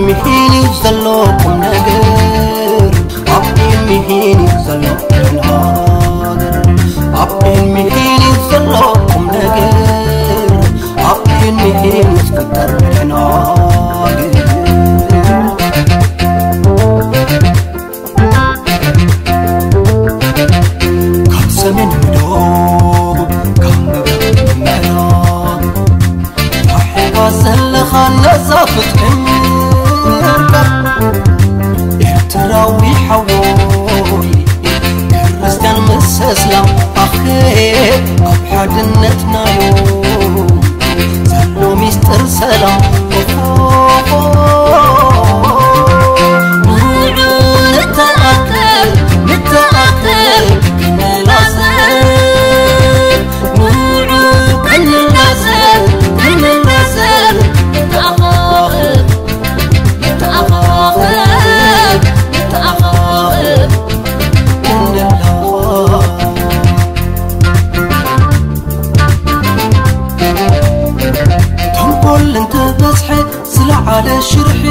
ምሂን እዩ ዘሎ ቁም ነገር ኣብ ምሂን እዩ ዘሎ ቁም ነገር ኣብ ምሂን እዩ ዘሎ ቁም ነገር ኣብ ምሂን እዩ ዝፍጠር ነገር ካብ ሰሜን ንደቡብ ካብ ምብራቕ ንምዕራብ ራሒቓ ዘለኻ ነዛ ፍትሒ ምርካብ ኤርትራዊ ሓወይ ክርስትያን ምስ እስላም ኣኸ ኣብ ሓድነትናዮ ዘሎ ሚስጥር ሰላም ኦሆ ንዑ ንተኣከብ ንተኣከብ ክንላዘብ ንዑ ክንላዘብ ክንላዘብ ንተኣኻኸብ ንተኣኻኸብ ንተኣኻኸብ ክንላዘብ ተንኮል እንተበዝሐ ዝለዓለ ሽርሒ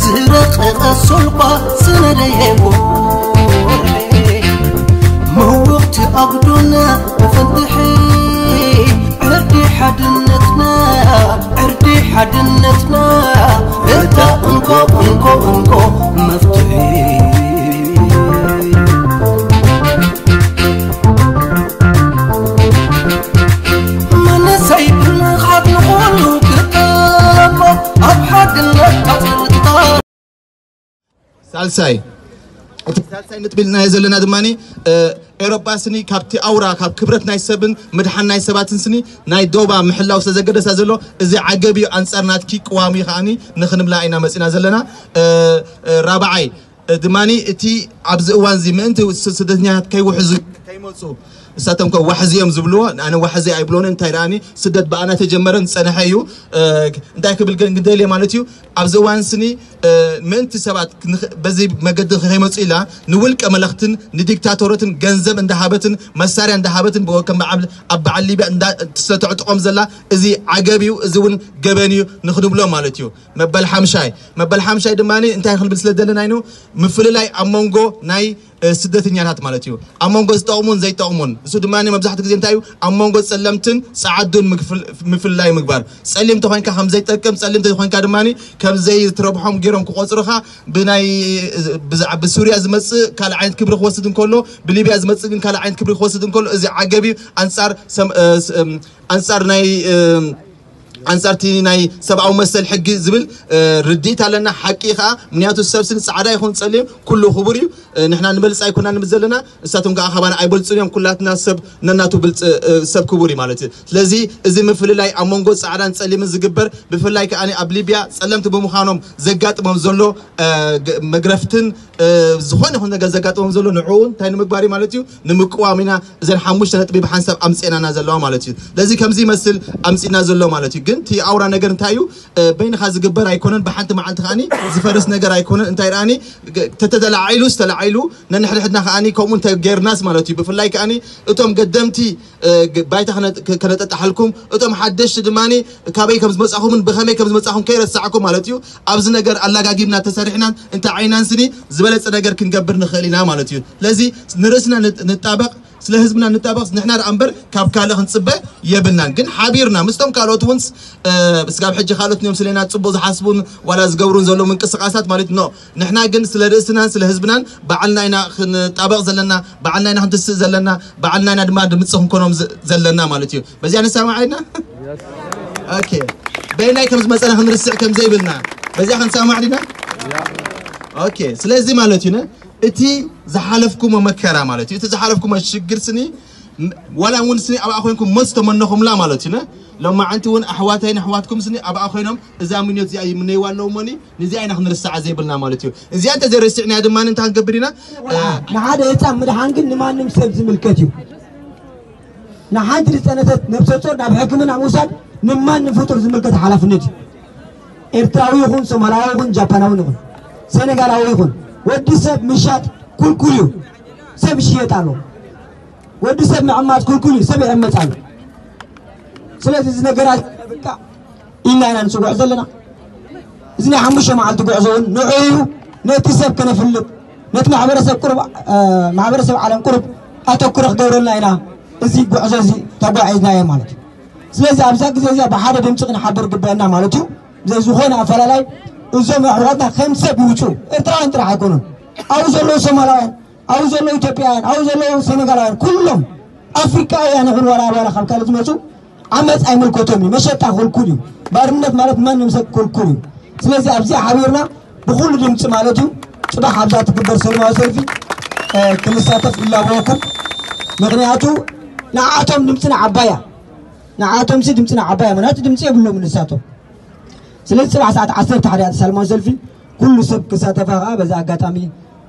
ዝረቐቐ ሶልኳ ዝነደየ ጎርሒ ምውቕቲ ኣጉዶና መፈንትሒ ዕርዲ ሓድነትና ዕርዲ ሓድነትና እታ እንኮ እንኮ እንኮ መፍትሒ መንእሰይ ብንቕሓት ንኹሉ ክጠቦ ኣብ ሓድነት ኣፅርታ ሳልሳይ እቲ ሳልሳይ ነጥቢ ኢልናዮ ዘለና ድማ ኤሮጳ ስኒ ካብቲ ኣውራ ካብ ክብረት ናይ ሰብን ምድሓን ናይ ሰባትን ስኒ ናይ ዶባ ምሕላው ስለ ዘገደሳ ዘሎ እዚ ዓገብ እዩ ኣንጻር ናትኪ ቅዋም እዩ ከዓኒ ንክንብላ ኢና መጺና ዘለና ራብዓይ ድማ እቲ ኣብዚ እዋን እዚ ምእንቲ ስደተኛታት ከይውሕዙ ከይመፁ እሳቶም ከ ዋሕዚ እዮም ዝብልዎ ኣነ ዋሕዚ ኣይብሎን እንታይ ደኣኒ ስደት ብኣና ተጀመረን ዝፀነሐ እዩ እንታይ ክብል ግን ግደልየ ማለት እዩ ኣብዚ እዋን ስኒ ምእንቲ ሰባት በዚ መገዲ ከይመፁ ኢላ ንውልቀ መለኽትን ንዲክታቶረትን ገንዘብ እንዳሃበትን መሳርያ እንዳሃበትን ከም በዓል ኣብ በዓል ሊብያ እንዳ ስለተዕጥቆም ዘላ እዚ ዓገብ እዩ እዚ እውን ገበን እዩ ንክንብሎ ማለት እዩ መበል ሓምሻይ መበል ሓምሻይ ድማ እንታይ ክንብል ስለ ዘለና ኢኑ ምፍልላይ ኣብ መንጎ ናይ ስደተኛታት ማለት እዩ ኣብ መንጎ ዝጠቕሙን ዘይጠቕሙን እሱ ድማ መብዛሕትኡ ግዜ እንታይ እዩ ኣብ መንጎ ፀለምትን ፀዓዱን ምፍልላይ ምግባር ፀሊም ተኾይንካ ከም ዘይጠቅም ፀሊም ተኾይንካ ድማ ከም ዘይትረብሖም ገይሮም ክቆፅሩኻ ብናይ ብሱርያ ዝመፅእ ካልእ ዓይነት ክብሪ ክወስድ እንከሎ ብሊብያ ዝመፅእ ግን ካልእ ዓይነት ክብሪ ክወስድ እንከሎ እዚ ዓገብ እዩ ኣንፃር ኣንፃር ናይ ኣንጻርቲ ናይ ሰብኣዊ መሰል ሕጊ ዝብል ርድኢት ኣለና ሓቂ ከዓ ምክንያቱ ሰብ ስኒ ፃዕዳ ይኹን ፀሊም ኩሉ ክቡር እዩ ንሕና ንበልፅ ኣይኮና ንብል ዘለና እሳቶም ከዓ ካባና ኣይበልፁን እዮም ኩላትና ሰብ ነናቱ ብልፅ ሰብ ክቡር እዩ ማለት እዩ ስለዚ እዚ ምፍልላይ ኣብ መንጎ ፃዕዳን ፀሊምን ዝግበር ብፍላይ ከዓ ኣብ ሊብያ ፀለምቲ ብምዃኖም ዘጋጥሞም ዘሎ መግረፍትን ዝኾነ ይኹን ነገር ዘጋጥሞም ዘሎ ንዕኡ እንታይ ንምግባር እዩ ማለት እዩ ንምቅዋም ኢና እዘን ሓሙሽተ ነጥቢ ብሓንሳብ ኣምፅኤናና ዘለዋ ማለት እዩ ስለዚ ከምዚ ይመስል ኣምፂና ዘሎ ማለት እዩ ግን እቲ ኣውራ ነገር እንታይ እዩ በይንኻ ዝግበር ኣይኮነን ብሓንቲ መዓልቲ ከዓኒ ዝፈርስ ነገር ኣይኮነን እንታይ ደኣኒ ተተላዓይሉ ዝተላዓይሉ ነንሕድሕድና ከዓኒ ከምኡ እንተ ጌርናስ ማለት እዩ ብፍላይ ከዓኒ እቶም ገደምቲ ባይታ ከነጠጣሓልኩም እቶም ሓደሽቲ ድማ ካበይ ከም ዝመፃኹምን ብኸመይ ከም ዝመፃኹም ከይረሳዕኩም ማለት እዩ ኣብዚ ነገር ኣላጋጊብና ተሰሪሕናን እንተ ዓይናን ስኒ ዝበለፀ ነገር ክንገብር ንኽእል ኢና ማለት እዩ ስለዚ ንርእስና ንጣበቕ ስለ ህዝብና ንጣበቕ ንሕና ደኣ እምበር ካብ ካልእ ክንፅበ የብልናን ግን ሓቢርና ምስቶም ካልኦት እውን ስጋብ ሕጂ ካልኦት እዮም ስለና ፅቡቅ ዝሓስቡን ዋላ ዝገብሩን ዘለዉ ምንቅስቃሳት ማለት ኖ ንሕና ግን ስለ ርእስናን ስለ ህዝብናን ባዕልና ኢና ክንጣበቕ ዘለና ባዕልና ኢና ክንትስእ ዘለና ባዕልና ኢና ድማ ድምፂ ክንኮኖም ዘለና ማለት እዩ በዚኣ ንሰማማዕ ኢና ኦኬ በይናይ ከም ዝመፀና ክንርስዕ ከም ዘይብልና በዚኣ ክንሰማማዕ ዲና ኦኬ ስለዚ ማለት እዩ እቲ ዝሓለፍኩሞ መከራ ማለት እዩ እቲ ዝሓለፍኩሞ ሽግር ስኒ ዋላ እውን ስኒ ኣብኣ ኮይንኩም ሞት ዝተመነኹምላ ማለት እዩ ሎማዓንቲ እውን ኣሕዋታይን ኣሕዋትኩም ስኒ ኣብኣ ኮይኖም እዛ ምንዮት እዚኣ ይምነይዋ ኣለዉ እሞኒ ንዚኣ ኢና ክንርሳዓ ዘይብልና ማለት እዩ እዚኣ እንተ ዘይረሲዕናያ ድማ እንታይ ክንገብር ኢና ንሓደ ህፃን ምድሓን ግን ንማንም ሰብ ዝምልከት እዩ ንሓንቲ ዝፀነተት ነብሰ ፆር ናብ ሕክምና ምውሳድ ንማንም ፍጡር ዝምልከት ሓላፍነት እዩ ኤርትራዊ ይኹን ሶማላዊ ይኹን ጃፓናዊ ይኹን ሴኔጋላዊ ይኹን ወዲ ሰብ ምሻጥ ኩልኩል እዩ ሰብ ይሽየጥ ኣሎ ወዲ ሰብ ምዕማፅ ኩልኩል እዩ ሰብ ይዕመፅ ኣሎ ስለዚ እዚ ነገራት በቃ ኢልና ኢና ንፅውዕ ዘለና እዚ ናይ ሓሙሽተ መዓልቲ ጉዕዞ እውን ንዕኡ ነቲ ሰብ ከነፍልጥ፣ ነቲ ማሕበረሰብ ቁሩብ፣ እ፣ ማሕበረሰብ ዓለም ቁሩብ ኣተኩሮ ክገብረልና ኢና እዚ ጉዕዞ እዚ ተጓዒዝናዮ ማለት እዩ። ስለዚ ኣብዛ ግዜ እዚኣ ብሓደ ድምፂ ክንሓብር ግበአና ማለት እዩ። ብዘይ ዝኾነ ኣፈላላይ እዞም ኣሕዋትና ከም ሰብ ይውፁ። ኤርትራውያን ጥራሕ ኣይኮኑን። ኣብኡ ዘለዉ ሶማላውያን፣ ኣብኡ ዘለዉ ኢትዮጵያውያን፣ ኣብኡ ዘለዉ ሴኔጋላውያን፣ ኩሎም ኣፍሪቃውያን ይኹን ዋላ ዋላ ካብ ካልእ ዝመፁ ዓመፅ ኣይምልከቶም እዩ። መሸጣ ክልኩል እዩ። ባርነት ማለት ማንም ሰብ ክልኩል እዩ። ስለዚ ኣብዚ ሓቢርና ብኩሉ ድምፂ ማለት እዩ ፅባሕ ኣብዛ ትግበር ሰላማዊ ሰልፊ፣ እ፣ ክንሳተፍ ይላበወኩም። ምክንያቱ ንዓቶም ድምፅና ዓባይ እያ። ንዓቶም ሲ ድምፅና ዓባይ እያ። ምክንያቱ ድምፂ የብሎም ንሳቶም። ስለዚ ፅባሕ ሰዓት ዓሰርተ ሓደ እያ ሰላማዊ ሰልፊ። ኩሉ ሰብ ክሳተፋ ከዓ በዚ ኣጋጣሚ፣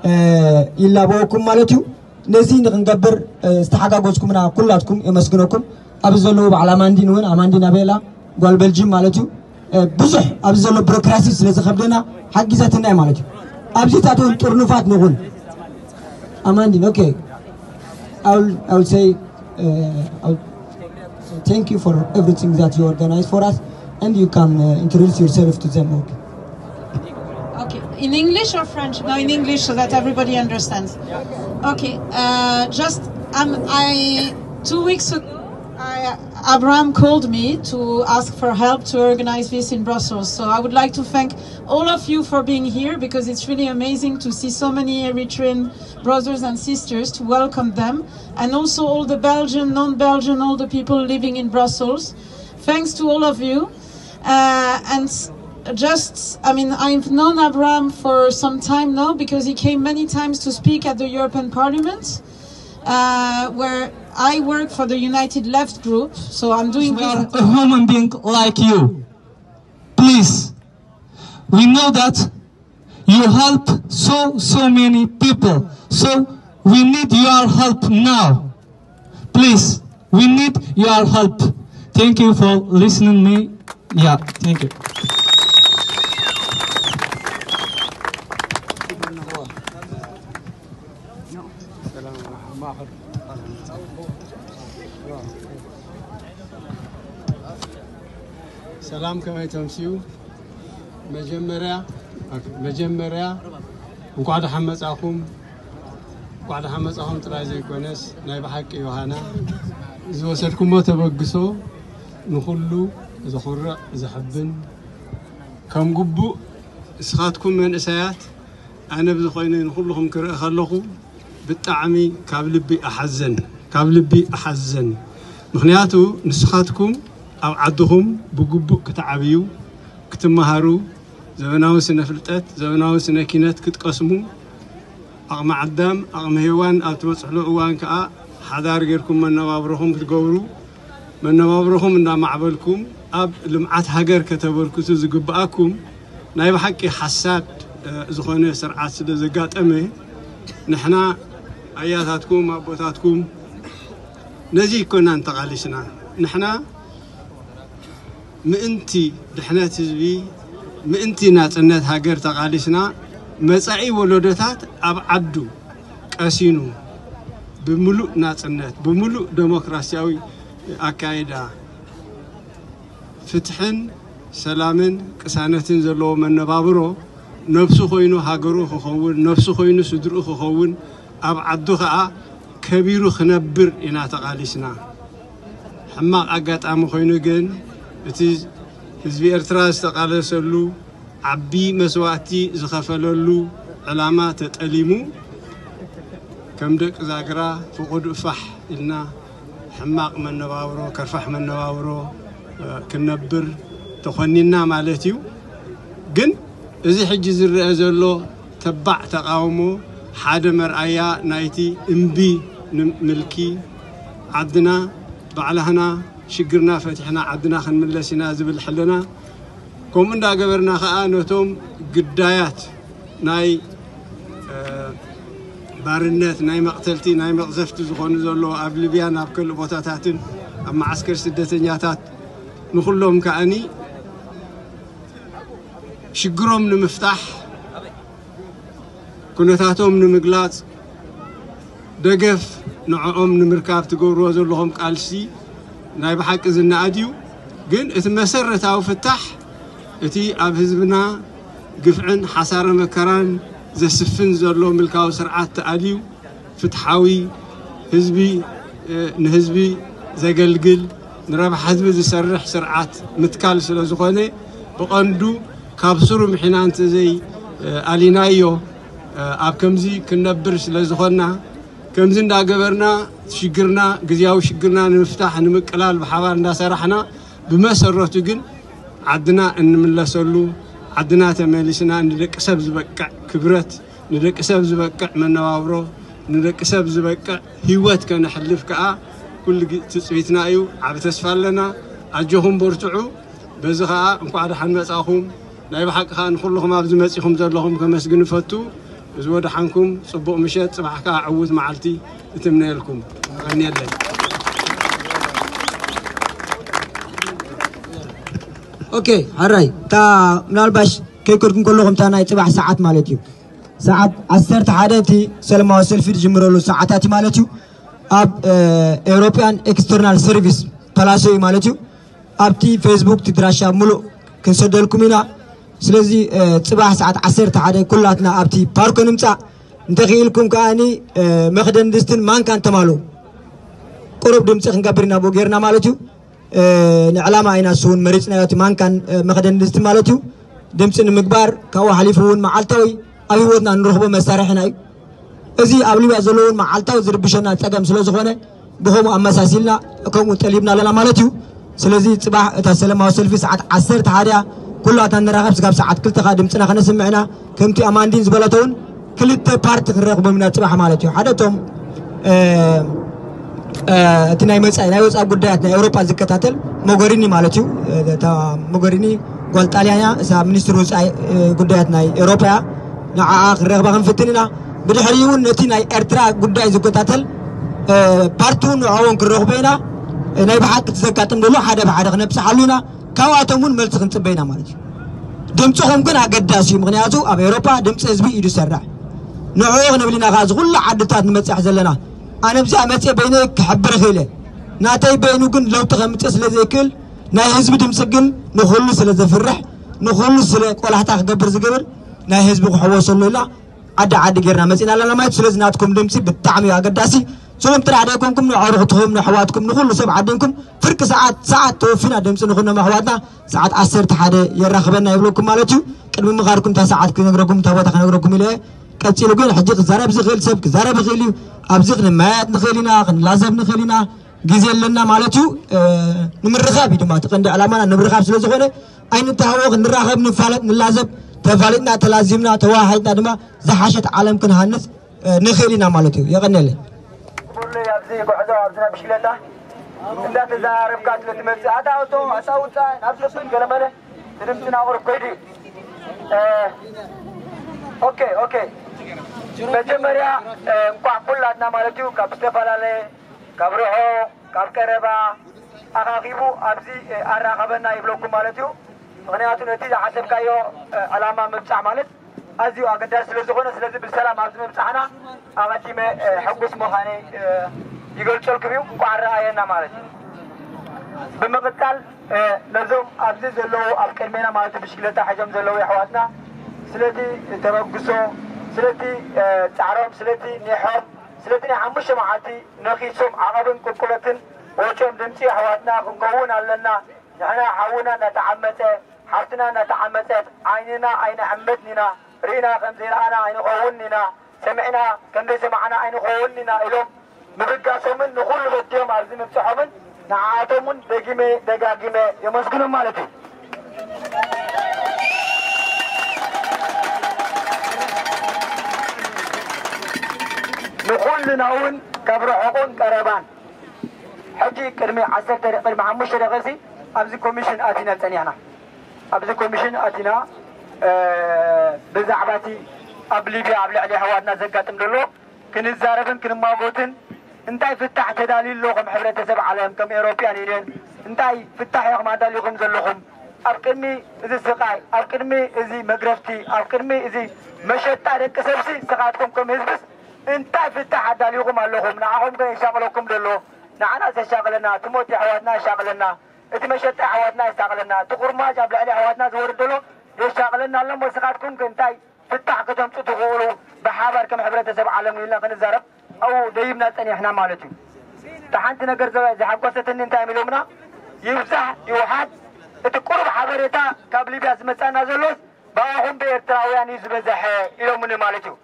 እ፣ ይላበወኩም ማለት እዩ። ነዚ ንክንገብር፣ እ፣ ዝተሓጋገዝኩምና ኩላትኩም የመስግነኩም። ኣብዚ ዘለዉ በዓል ኣማንዲን እውን፣ ኣማንዲን ኣቤላ ጓል በልጂም ማለት እዩ። እ፣ ብዙሕ ኣብዚ ዘሎ ቢሮክራሲ ስለ ዝኸብደና ሓጊዛትና እያ ማለት እዩ። ኣብዚ ታተውን ጥርኑፋት ንኹን። ኣማንዲን፣ okay. I will, I will say, uh, I will thank you for everything that you organize for us, and you can, uh, introduce yourself to them, okay? Okay, in English or French? No, in English so that everybody understands. Okay, uh, just um, I two weeks ago, I, Abraham called me to ask for help to organize this in Brussels. So I would like to thank all of you for being here because it's really amazing to see so many Eritrean brothers and sisters, to welcome them, and also all the Belgian, non-Belgian, all the people living in Brussels. Thanks to all of you. Uh, and s- just, I mean, I've known Abraham for some time now because he came many times to speak at the European Parliament, uh, where I work for the United Left Group. So I'm doing We are a human being like you. Please, we know that you help so, so many people. So we need your help now. Please, we need your help. Thank you for listening me. Yeah, thank you. ሰላም፣ ከመይ ተምስዩ? መጀመርያ መጀመርያ እንኳዕ ደሓን መጻኹም። እንኳዕ ደሓን መጻኹም ጥራይ ዘይኮነስ ናይ ብሓቂ ዮሃና ዝወሰድኩሞ ተበግሶ ንኹሉ ዘኹርዕ ዘሕብን ከም ግቡእ ንስኻትኩም መንእሰያት ኣነ ብዝኾይነ ንኹልኹም ክርኢ ከለኹ ብጣዕሚ ካብ ልቢ እሓዘን ካብ ልቢ እሓዘን። ምኽንያቱ ንስኻትኩም ኣብ ዓድኹም ብግቡእ ክትዓብዩ ክትመሃሩ ዘበናዊ ስነ ፍልጠት ዘበናዊ ስነ ኪነት ክትቀስሙ ዓቕሚ ዓዳም ዓቕሚ ሄዋን ኣብ ትበፅሕሉ እዋን ከዓ ሓዳር ጌርኩም መነባብሮኹም ክትገብሩ መነባብሮኹም እንዳማዕበልኩም ኣብ ልምዓት ሃገር ከተበርክቱ ዝግብኣኩም ናይ ብሓቂ ሓሳድ ዝኾነ ስርዓት ስለ ዘጋጠመ ንሕና ኣያታትኩም ኣቦታትኩም ነዚ ይኮናን ተቓሊስና ንሕና ምእንቲ ድሕነት ህዝቢ ምእንቲ ናፅነት ሃገር ተቓሊስና መፃኢ ወለዶታት ኣብ ዓዱ ቀሲኑ ብምሉእ ናፅነት ብምሉእ ዴሞክራሲያዊ ኣካይዳ ፍትሕን ሰላምን ቅሳነትን ዘለዎ መነባብሮ ነብሱ ኮይኑ ሃገሩ ክኸውን ነብሱ ኮይኑ ስድርኡ ክኸውን ኣብ ዓዱ ከዓ ከቢሩ ክነብር ኢና ተቓሊስና። ሕማቕ ኣጋጣሚ ኮይኑ ግን እቲ ህዝቢ ኤርትራ ዝተቓለሰሉ ዓቢ መስዋእቲ ዝኸፈለሉ ዕላማ ተጠሊሙ ከም ደቂ ዛግራ ፍቑድ ፋሕ ኢልና ሕማቕ መነባብሮ ከርፋሕ መነባብሮ ክንነብር ተኾኒና ማለት እዩ። ግን እዚ ሕጂ ዝረአ ዘሎ ተባዕ ተቓውሞ ሓደ መርኣያ ናይቲ እምቢ ንምልኪ ዓድና ባዕላህና ሽግርና ፈቲሕና ዓድና ክንምለስ ኢና ዝብል ሕልና ከምኡ እንዳገበርና ከዓ ነቶም ግዳያት ናይ ባርነት ናይ መቕተልቲ ናይ መቕዘፍቲ ዝኾኑ ዘለዉ ኣብ ሊብያን ኣብ ካልእ ቦታታትን ኣብ መዓስከር ስደተኛታት ንኹሎም ከኣኒ ሽግሮም ንምፍታሕ ኩነታቶም ንምግላፅ ደገፍ ንዕኦም ንምርካብ ትገብርዎ ዘለኹም ቃልሲ ናይ ብሓቂ ዝነኣድ እዩ። ግን እቲ መሰረታዊ ፍታሕ እቲ ኣብ ህዝብና ግፍዕን ሓሳረ መከራን ዘስፍን ዘሎ ምልካዊ ስርዓት ተኣልዩ ፍትሓዊ ህዝቢ ንህዝቢ ዘገልግል ንረብሓ ህዝቢ ዝሰርሕ ስርዓት ምትካል ስለ ዝኾነ ብቐንዱ ካብ ስሩ ምሒና እንተዘይ ኣሊናዮ ኣብ ከምዚ ክንነብር ስለ ዝኾንና ከምዚ እንዳገበርና ሽግርና ግዝያዊ ሽግርና ንምፍታሕ ንምቅላል ብሓባር እንዳሰራሕና ብመሰረቱ ግን ዓድና እንምለሰሉ ዓድና ተመሊስና ንደቂ ሰብ ዝበቅዕ ክብረት ንደቂ ሰብ ዝበቅዕ መነባብሮ ንደቂ ሰብ ዝበቅዕ ህይወት ከነሕልፍ ከዓ ኩሉ ትፅቢትና እዩ። ዓብ ተስፋ ኣለና። ኣጆኹም በርትዑ። በዚ ከዓ እንኳዕ ደሓን መፃኹም። ናይ ብሓቂ ከዓ ንኩልኹም ኣብዚ መፂኹም ዘለኹም ከመስግን እፈቱ። እዚ ወደሓንኩም ፅቡቕ ምሸት፣ ፅባሕ ከዓ ዕዉት መዓልቲ እትምነየልኩም። ቀንየለይ። ኦኬ፣ ሓራይ እታ ምናልባሽ ከይከድኩም ከለኹም እታ ናይ ፅባሕ ሰዓት ማለት እዩ። ሰዓት ዓሰርተ ሓደ እቲ ሰለማዊ ሰልፊ ዝጅምረሉ ሰዓታት እዩ ማለት እዩ። ኣብ ኤውሮፒያን ኤክስተርናል ሰርቪስ ፓላሶ እዩ ማለት እዩ። ኣብቲ ፌስቡክ እቲ ድራሻ ሙሉእ ክንሰደልኩም ኢና። ስለዚ ፅባሕ ሰዓት ዓሰርተ ሓደ ኩላትና ኣብቲ ፓርኮ ንምፃእ እንተኽኢልኩም ከዓኒ መኽደን ድስትን ማንካን ተማሉ ቁሩብ ድምፂ ክንገብር ኢና ብኡ ጌርና ማለት እዩ። ንዕላማ ኢና እሱ እውን መሪፅናዮ እቲ ማንካን መኽደን ድስትን ማለት እዩ። ድምፂ ንምግባር ካብኡ ሓሊፉ እውን መዓልታዊ ኣብ ህይወትና ንረኽቦ መሳርሕና እዩ። እዚ ኣብ ሊብያ ዘሎ እውን መዓልታዊ ዝርብሸና ፀገም ስለ ዝኾነ ብኸምኡ ኣመሳሲልና ከምኡ ጠሊብና ኣለና ማለት እዩ። ስለዚ ፅባሕ እታ ሰለማዊ ሰልፊ ሰዓት ዓሰርተ ሓደ እያ። ኩላትና ንራኸብ ስጋብ ሰዓት ክልተ ኸዓ ድምፅና ከነስምዕና ከምቲ ኣማንዲን ዝበለቶ እውን ክልተ ፓርቲ ክንረኽቦም ኢና ፅባሕ ማለት እዩ። ሓደ እቶም እቲ ናይ መፃኢ ናይ ወፃኢ ጉዳያት ናይ ኤውሮጳ ዝከታተል ሞጎሪኒ ማለት እዩ። እታ ሞጎሪኒ ጓል ጣልያን እያ። እሳ ሚኒስትር ወፃኢ ጉዳያት ናይ ኤውሮጳ እያ። ንዓኣ ክንረኽባ ክንፍትን ኢና። ብድሕሪኡ እውን ነቲ ናይ ኤርትራ ጉዳይ ዝከታተል ፓርቲ እውን ንዕኦም ክንረኽቦ ኢና። ናይ ብሓቂ እቲ ዘጋጥም ዘሎ ሓደ ብሓደ ክነብፅሓሉ ኢና። ካብኣቶም እውን መልሲ ክንፅበ ኢና ማለት እዩ። ድምፅኹም ግን ኣገዳሲ እዩ። ምክንያቱ ኣብ ኤውሮፓ ድምፂ ህዝቢ እዩ ዝሰርሕ። ንዕኡ ክንብል ኢና ከዓ እዚ ኩሉ ዓድታት ንመፅሕ ዘለና። ኣነ ኣብዚኣ መፅአ በይነይ ክሕብር እኽእል እየ። ናተይ በይኑ ግን ለውጢ ከምፅእ ስለ ዘይክእል ናይ ህዝቢ ድምፂ ግን ንኩሉ ስለ ዘፍርሕ ንኩሉ ስለ ቆላሕታ ክገብር ዝገብር ናይ ህዝቢ ክሕወሰሉ ኢልና ዓዲ ዓዲ ጌርና መፂና ኣለና ማለት እዩ። ስለዚ ናትኩም ድምፂ ብጣዕሚ እዩ ኣገዳሲ። ንስኹም ጥራሕ ደይኮንኩም ንኣዕሩኽትኹም ንኣሕዋትኩም ንኹሉ ሰብ ዓዲንኩም ፍርቂ ሰዓት ሰዓት ተወፊና ድምፂ ንኹኖም ኣሕዋትና ሰዓት ዓሰርተ ሓደ የራኽበና ይብለኩም ማለት እዩ። ቅድሚ ምኻድኩም እታ ሰዓት ክነግረኩም እታ ቦታ ክነግረኩም ኢለ እየ። ቀፂሉ ግን ሕጂ ክዛረብ ዝኽእል ሰብ ክዛረብ ይኽእል እዩ። ኣብዚ ክንመያየጥ ንኽእል ኢና፣ ክንላዘብ ንኽእል ኢና። ግዜ ኣለና ማለት እዩ። ንምርኻብ እዩ ድማ እቲ ቀንዲ ዕላማና ንምርኻብ ስለ ዝኾነ ኣይንተሃወኽ፣ ንራኸብ፣ ንፋለጥ፣ ንላዘብ፣ ተፋሊጥና፣ ተላዚብና፣ ተዋሃሂድና ድማ ዝሓሸት ዓለም ክንሃንፅ ንኽእል ኢና ማለት እዩ። የቐንየለይ። ኣብዚ ጉዕዞ ኣብዚ ናይ ብሽክለታ እንዳተዘራረብካ ስለ ትመፅእ ኣታ ኣቶ ኣታ ውፃእ ናብ ሰሱን ገለመለ ትድምፅና ቁሩብ ከይዱ እዩ። ኦኬ ኦኬ መጀመርያ እንኳዕ ኩላትና ማለት እዩ ካብ ዝተፈላለየ ካብ ርሑቕ ካብ ቀረባ ኣኻኺቡ ኣብዚ ኣራኸበና ይብለኩም ማለት እዩ። ምኽንያቱ ነቲ ዝሓሰብካዮ ዕላማ ምብፃሕ ማለት ኣዝዩ ኣገዳሲ ስለ ዝኾነ ስለዚ ብሰላም ኣብዚ ምብፃሕና ኣቐዲመ ሕጉስ ምዃነይ ይገልፀልኩም እዩ። እንኳዕ ኣረኣየና ማለት እዩ። ብምቕፃል ነዞም ኣብዚ ዘለዉ ኣብ ቅድሜና ማለት ብሽክለታ ሒዞም ዘለዉ የሕዋትና ስለቲ ተበግሶ ስለቲ ፃዕሮም ስለቲ ኒሖም ስለቲ ናይ ሓሙሽተ መዓልቲ ነኺሶም ዓቐብን ቁልቁለትን ወፂኦም ድምፂ ኣሕዋትና ክንከውን ኣለና። ንሕና ሓውና እናተዓመፀ ሓፍትና እናተዓመፀት ዓይንና ኣይንዕመትን ኢና። ርኢና ከም ዘይረኣና ኣይንኸውን ኢና። ሰሚዕና ከም ዘይሰማዕና ኣይንኸውን ኢና ኢሎም ምብጋሶምን ንኹሉ በዲሆም ኣብዚ ምብፅሖምን ንዓኣቶም እውን ደጊመ ደጋጊመ የመስግኖም ማለት እዩ። ንኹልና እውን ካብ ርሑቕን ቀረባን ሕጂ ቅድሚ ዓሰርተ ቅድሚ ሓሙሽተ ደቂሲ ኣብዚ ኮሚሽን ኣቲና ፀኒሕና። ኣብዚ ኮሚሽን ኣቲና ብዛዕባ እቲ ኣብ ሊብያ ኣብ ልዕሊ ኣሕዋትና ዘጋጥም ዘሎ ክንዛረብን ክንማጎትን እንታይ ፍታሕ ተዳልዩ ኣሎ ከም ሕብረተሰብ ዓለም ከም ኤውሮፕያን ዩኒየን እንታይ ፍታሕ ኢኹም ኣዳሊኹም ዘለኹም ኣብ ቅድሚ እዚ ስቃይ ኣብ ቅድሚ እዚ መግረፍቲ ኣብ ቅድሚ እዚ መሸጣ ደቂ ሰብሲ ስኻትኩም ከም ህዝብስ እንታይ ፍታሕ ኣዳሊኹም ኣለኹም ንዓኹም ከ የሻቕለኩም ዘሎ ንዓና ዘሻቕለና እቲ ሞት ኣሕዋትና የሻቕለና እቲ መሸጣ ኣሕዋትና የሻቕለና እቲ ቁርማጅ ኣብ ልዕሊ ኣሕዋትና ዝወርድ ዘሎ የሻቕለና እናሎም ወስኻትኩም እንታይ ፍታሕ ከተምፁ ትኽእሉ ብሓባር ከም ሕብረተሰብ ዓለም ኢልና ክንዛረብ ኣብኡ ደይብና ፀኒሕና ማለት እዩ። እታ ሓንቲ ነገር ዘ- ዘሓጎሰትኒ እንታይ ኢሎምና፣ ይብዛሕ ይውሓድ እቲ ቁሩብ ሓበሬታ ካብ ሊብያ ዝመፃና ዘሎስ ብኣኹም ብኤርትራውያን እዩ ዝበዝሐ ኢሎምኒ ማለት እዩ።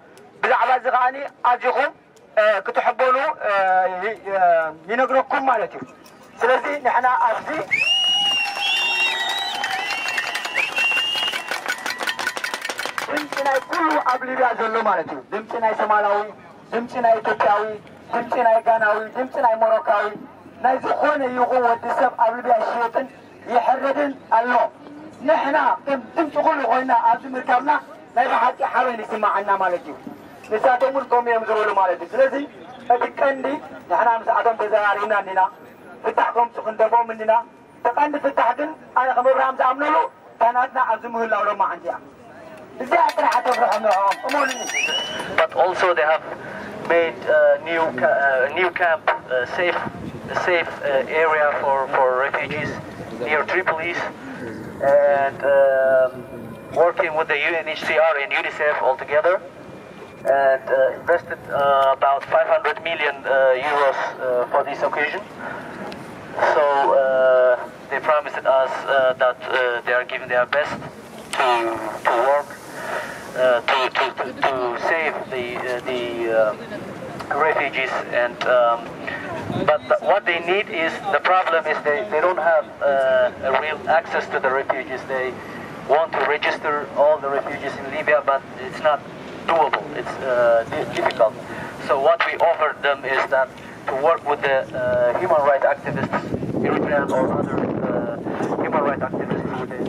ብዛዕባ እዚ ከዓኒ ኣዚኹም ክትሕበኑ ይነግረኩም ማለት እዩ። ስለዚ ንሕና ኣብዚ ድምፂ ናይ ኩሉ ኣብ ሊብያ ዘሎ ማለት እዩ። ድምፂ ናይ ሶማላዊ፣ ድምፂ ናይ ኢትዮጵያዊ፣ ድምፂ ናይ ጋናዊ፣ ድምፂ ናይ ሞሮካዊ፣ ናይ ዝኾነ ይኹን ወዲ ሰብ ኣብ ሊብያ ይሽየጥን ይሕረድን ኣሎ። ንሕና ከም ድምፂ ኩሉ ኮይና ኣብዚ ምርካብና ናይ ብሓቂ ሓበን ይስማዓና ማለት እዩ። ንሳቶም እውን ከምኡ እዮም ዝበሉ ማለት እዩ። ስለዚ እቲ ቀንዲ ንሕና ምስኣቶም ተዘራሪብና እንዲና፣ ፍታሕ ከምፁ ክንደፍኦም እንዲና። እቲ ቀንዲ ፍታሕ ግን ኣነ ከም ኣብርሃም ዝኣምነሉ እታ ናትና ኣብዚ ምህላው ሎማዓንቲ እያ። እዚኣ ጥራሕ ተፍርሖም ንዕኦም እመኑኒ። But also they have made a new ca- uh, new camp, uh, safe a safe uh, area for for refugees near Tripolis, and um, working with the U N H C R and UNICEF all together, and uh, invested uh, about five hundred million uh, euros uh, for this occasion. So uh, they promised us uh, that uh, they are giving their best to to work uh, to, to to to save the uh, the uh, refugees and um, but th- what they need is the problem is they, they don't have uh, a real access to the refugees. They want to register all the refugees in Libya, but it's not doable. It's uh, di- difficult. So what we offered them is that to work with the uh, human rights activists, Eritrean or other uh, human rights activists, with the,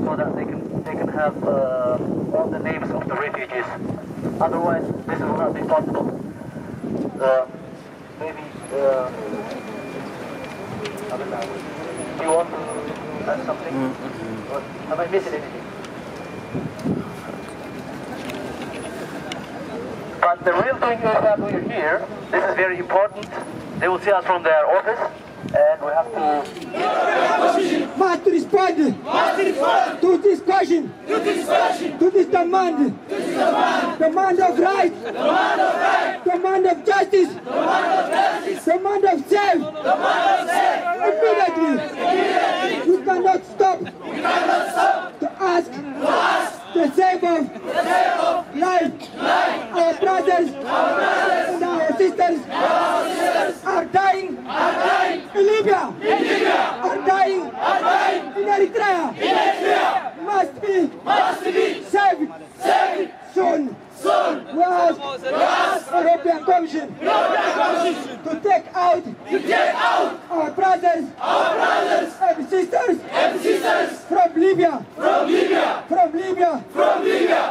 so that they can they can have uh, all the names of the refugees. Otherwise, this will not be possible. Uh, maybe uh, I don't know. Do you want to add something? Or have I missed anything? But the real thing is that we're here. This is very important. They will see us from their office, and we have to must respond to this question, to this demand, demand of right, demand of justice, demand of save immediately. We cannot stop to ask the save of life. Our brothers and our sisters are dying in Libya, are dying in Eritrea. Must be saved soon. We ask European Commission to take out our brothers and sisters from Libya, from Libya,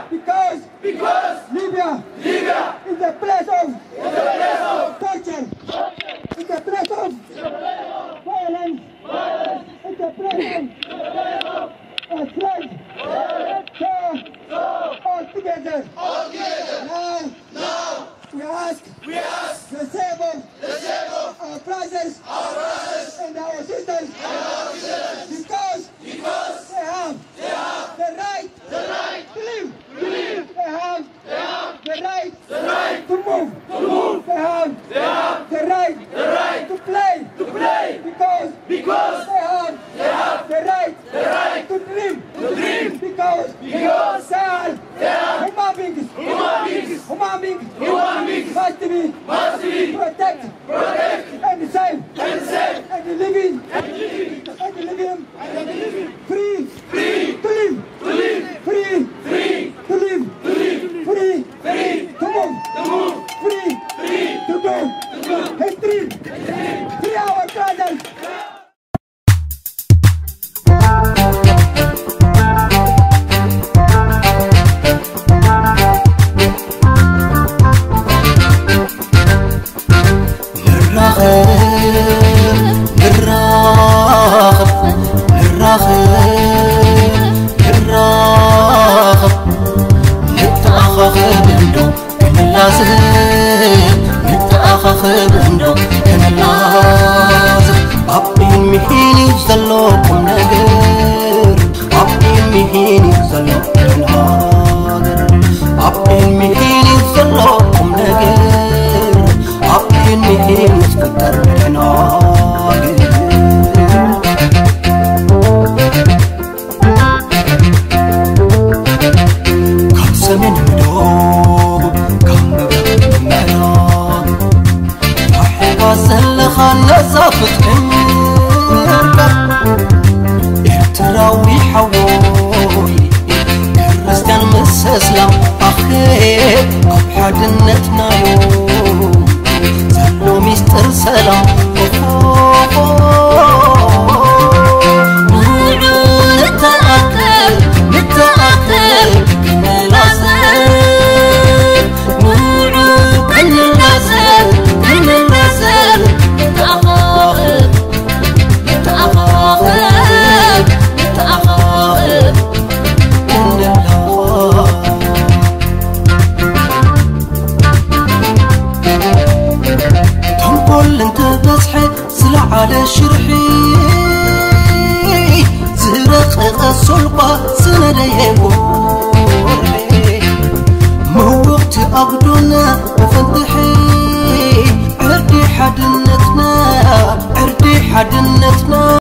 because Libya is a place of torture, it's a place of violence, it's a place of uh, drugs. So, all together, now we ask the save of our brothers and our sisters because they have the right to live. They have the right to move. They have the right to play because they have the right to dream because they are human beings. Human beings must be protected and saved and living and living free to live, free to live, free to move, free to go. History, free our brothers. ንንዶ ካብ ምዕራብ ኣሕባ ዘለኻ ነዛ ፍትሒ ምርካብ ኤርትራዊ ሓወይ ክርስቲያን ምስ እስላም ኣኸ ኣብ ሓድነትናዮ ዘሎ ሚስጥር ሰላም ንዑ ንተኣከብ ንተኣከብ ክንላዘብ ንዑ ክንላዘብ ክንላዘብ ንተኣኻኸብ ንተኣኻኸብ ንተኣኻኸብ ክንላኸብ ተንኮል እንተበዝሐ ዝለዓለ ሽርሒ ዝረቐቐ ሶልባ ዝነደየ ጎርሒ ምውቕቲ ኣጉዶና መፈንትሒ ዕርዲ ሓድነትና ዕርዲ ሓድነትና